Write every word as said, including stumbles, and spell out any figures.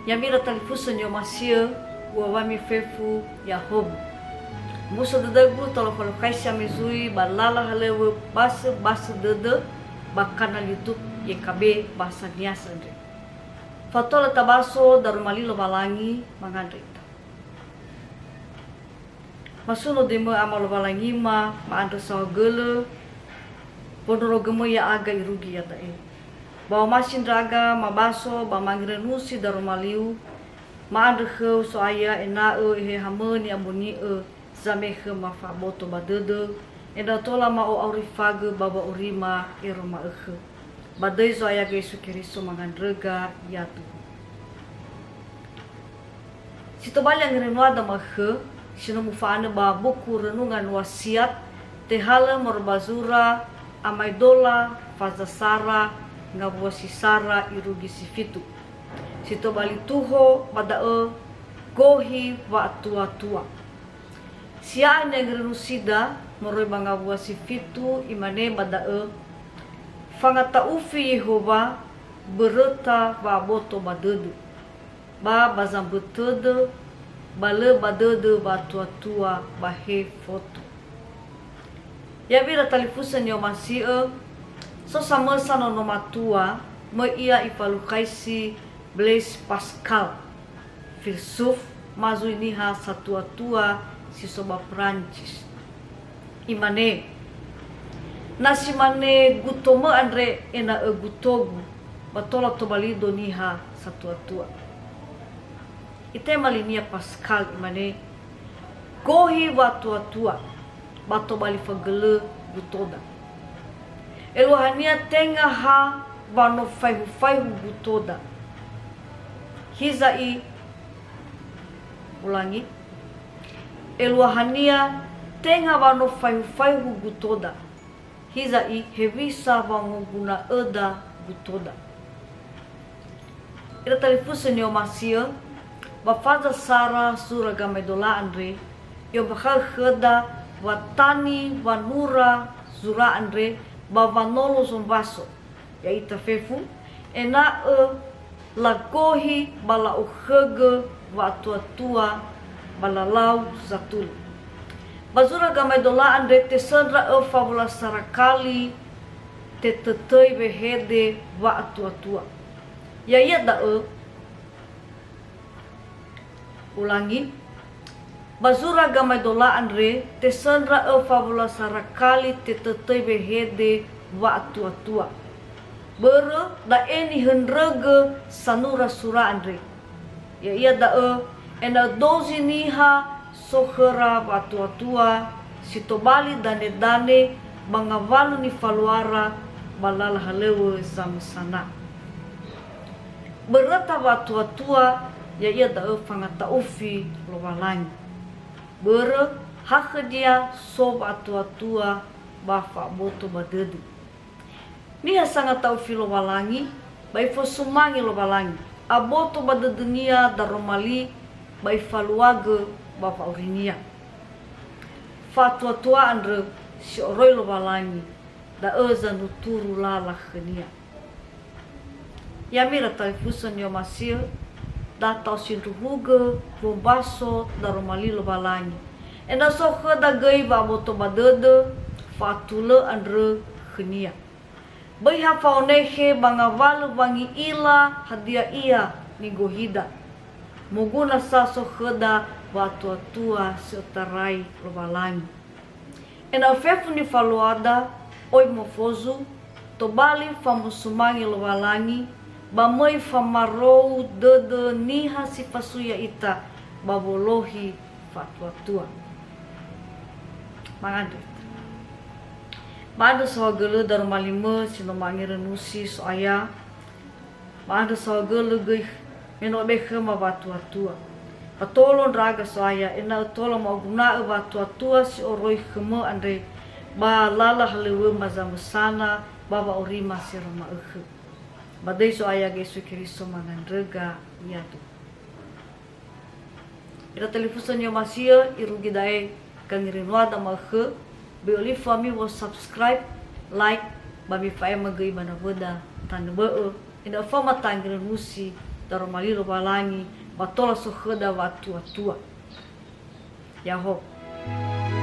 Ya'ami ira talifusö ni'omasi'ö, uŵa'ö wami fefu ya'ahowu. Muso dödögu tola falukhaisi ame zui ba lala halöŵö basöbasö dödö ba kanal YouTube Y K B Bahasa Nias andre. Fatola tabaso daroma li Lowalangi mangandrö ita. Masuno döimö Ama Lowalangima, ma'andrö saohagölö, wondrorogömö ya'aga irugi iada'e. Ba omasi ndra'aga mabaso ba mangirenusi daroma liu, ma'andrö khöu So'aya ena'ö Eheha-Mö ni'amoni'ö zame'e khöma fa'aboto ba dödö, ena'ö tola ma'o'aurifagö ba wa'aurima ero ma'ökhö. Ba döi Zo'aya Yesu Keriso mangandröga, ya'aduhu. Si tobali angerenoada ma'ökhö, si no mufa'anö ba buku Renungan Wasiat, tehalö moroi ba zura Amaedola, Faza Sara, Ngawua Si Sara, irugi si fitu. Si tobali tuho ba da'ö, Gohi Wa'atuatua. Sia'a ni'angerenusida moroi ba ngawua si fitu, imane ba da'ö, Fangata'ufi Yehowa böröta wa'aboto ba dödö, ba ba zambötödö, ba lö ba dödö wa'atuatua ba he foto. Ya'ami ira talifusö ni'omasi'ö, so samösa nono matua, möi ia ifalukhaisi Blaise Pascal, filsuf ma zui niha satuatua si so ba Prancis. Imane, "Na si mane gutomö andre ena'ö gutogu, ba tola tobalido niha satuatua." Itema linia Pascal, imane, "Gohi wa'atuatua, ba tobali fagölö gutoda. Eluahania tenga ha wa no faehu-faehu gutoda. Hiza'i," ulangi, "eluahania tenga wa no faehu-faehu gutoda. Hiza'i hewisa wangoguna'öda gutoda." Ira talifusö ni'omasi'ö, ba faza sara zura Gamaedola andre, i'ombakha'ö khöda wa tani wanura zura andre ba wanolo zombaso, ya'ita fefu, ena'ö lagohi ba la'okhögö wa'atuatua ba lalau zatulö. Ba zura Gamaedola andre tesöndra öfa wulu a sara kali tetötöi wehede wa'atuatua. Ya'ia da'ö, ulangi, ba zura Gamaedola andre tesöndra öfa wulu a sara kali tetötöi wehede wa'atuatua. Börö da'e nihöndrögö sanura sura andre. Ya'ia da'ö, ena'ö dozi niha so khöra wa'atuatua si tobali danedane ba ngawalu nifaluara ba lala halöŵö zamösana. Böröta wa'atuatua, ya'ia da'ö fangata'ufi Lowalangi. Börö ha khönia so wa'atuatua ba fa'aboto ba dödö. Niha sangata'ufi Lowalangi, ba ifosumange Lowalangi, aboto ba dödönia daroma li, ba ifaluagö ba wa'aurinia. Fa'atuatua andrö si oroi Lowalangi, da'ö zanuturu lala khönia. Ya'ami ira talifusö ni'omasi'ö, da ta'osindruhugö wombaso daroma li Lowalangi. Ena'ö so khöda göi wa'aboto ba dödö, fa'atulö andrö khönia. Böi ha fa'onekhe ba ngawalö wangi'ila hadia ia nigohida. Moguna sa so khöda wa'atuatua si otarai Lowalangi. Ena'ö fefu nifaluada, oi mofozu, tobali famosumange Lowalangi, ba möi famarou dödö niha si fasui ya'ita ba wolohi fa'atuatua. Mangandrö ita. Ma'andrö saohagölö daroma limö si no mangerenusi So'aya. Ma'andrö saohagölö göi me no öbe khöma wa'atuatua. Fatolo ndra'aga So'aya, ena'ö tola ma'oguna'ö wa'atuatua si oroi khömö andre ba lala halöŵöma zamösana ba wa'aurima si ero ma'ökhö. Ba döi Zo'aya Yesu Keriso mangandröga, ya'aduhu. Ira talifusö ni'omasi'ö, irugi da'e gangerenoada ma'ökhö, böi olifu ami wa subscribe, like, ba mifa'ema göi ba nawöda tanö bö'ö, ena'ö faoma tangerenusi Daroma li Lowalangi, ba tola so khöda wa'atuatua. Ya'ahowu.